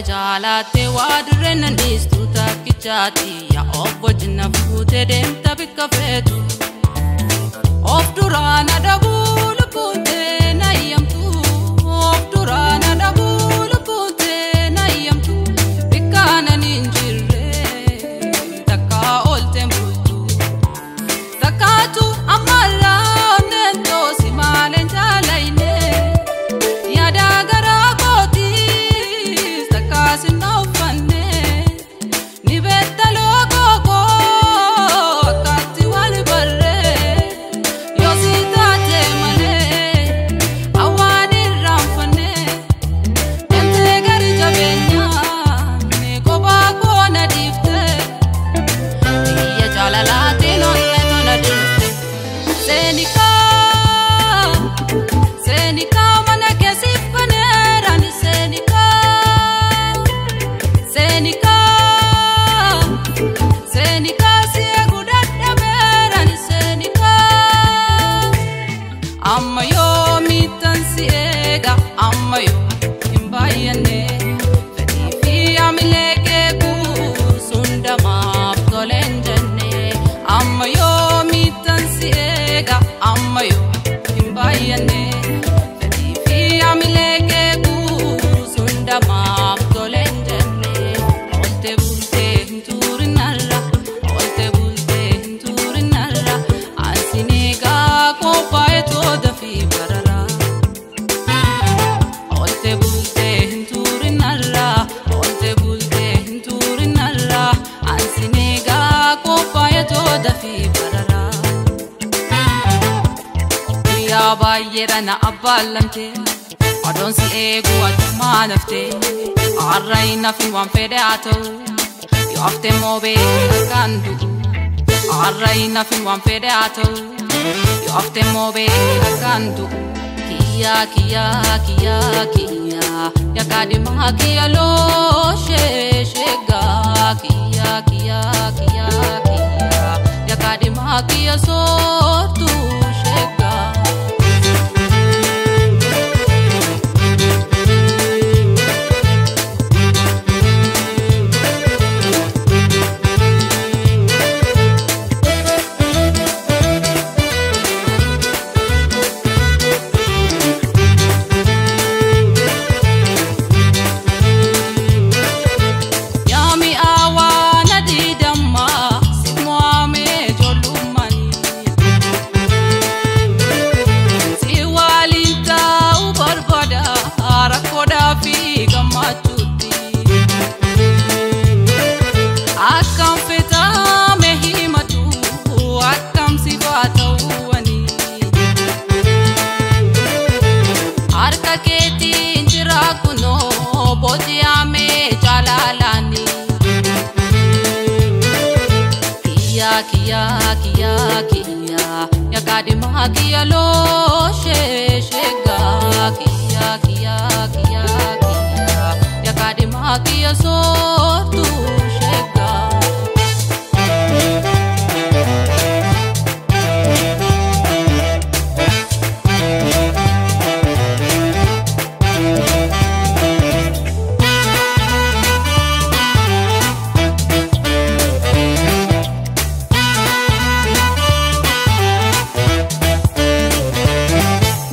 Jaalatte waa dirreen nan dhiistu takkichaati yaa of wajjin na fuutee deemta bikka feetu. Of duraan adabuu lubbuuntee na iyyamtu of duraan adabuu lubbuuntee na iyyamtu bikka anan hin jirre takka oolteen bultu. Takkaatu ammarraa onneen toosi maaleen jaalayne yaada garaa kootiis takkaas hin uffanne ni beekta loogoo koo akkaatti wal barree yoo si taate malee hawaan irraanfanne deemtee gadi jabeenyaa ni kophaa koo na dhiifte biyya jaalalaatiin onnee tona dhiifte. Seenikaa seenikaa mana keessiif baneera ni seenikaa seenikaa seenikaa si eeguu dadhabeera ni seenikaa amma yoomiittan si eega amma yoo hin baay'anne fedhii fi amilee kee kuusuun damaaf tole hin jenne amma yoomiittan si eega amma yoo hin baay'anne fedhii fi amilee kee kuusuun damaaf tole hin jenne oolte bultee hin turinarra oolte bultee hin turinarra ansin eegaa qophaa'e tooda fi barara. Oolte bultee hin turinarra oolte bultee hin turinarra ansin eegaa qophaa'e tooda fi barara. Guyyaa baay'eedha na abbaalamte odoon si eegu achumaa nafte har'a hin hafin waan fedhe haa ta'u yoo hafte immoo beeki akkaan du'u har'a hin hafin waan fedhe haa ta'u yoo hafte immoo beeki akkaan du'u. Kiyyaa kiyyaa kiyyaa kiyyaa yakkaadhimaa kiyya looshee sheegaa kiyyaa kiyyaa kiyyaa kiyyaa yakkaadhimaa kiyya soortuu sheegaa. Yaami awaa na diidammaa si mo'amee ijoollummaanii. Si waliin taa'uu barbaada rakkoodhaa fi gammachuutti. Akkam fetame himatu akkam si baatawwanii. Harka keetiin jira kunoo booji'amee jaalalaani. Kiyyaa kiyyaa kiyyaa kiyyaa yakkaadhimaa kiyya looshee sheegaa kiyyaa kiyyaa kiyyaa kiyyaa yakkaadhimaa kiyya soortuu sheegaa.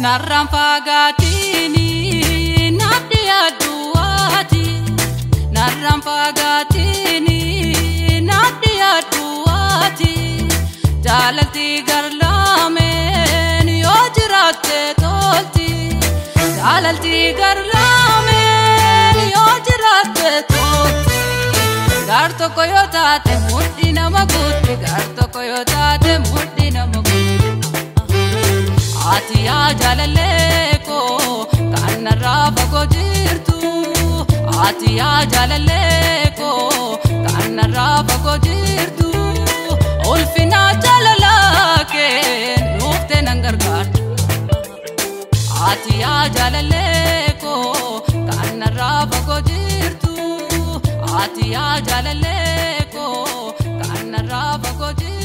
Narraan fagaatini nadhi aduwaati. Narraan fagaatini nadhi aduwaati. Jaalalti garlaameen yoo jiraatte tolti. Jaalalti garlaameen yoo jiraatte tolti. Gar tokko yoo taate mudhii nama guutti. Gar tokko yoo taate mudhii nama guutti. Ati yaa jaalallee koo kan narraa fagoo jirtu. Ati yaa jaalallee koo kan narraa fagoo jirtu. Ulfina jaalalaa kee nuuftee nan gargaartu. Ati yaa jaalallee koo kan narraa fagoo jirtu. Ati yaa jaalallee koo kan narraa fagoo jirtu.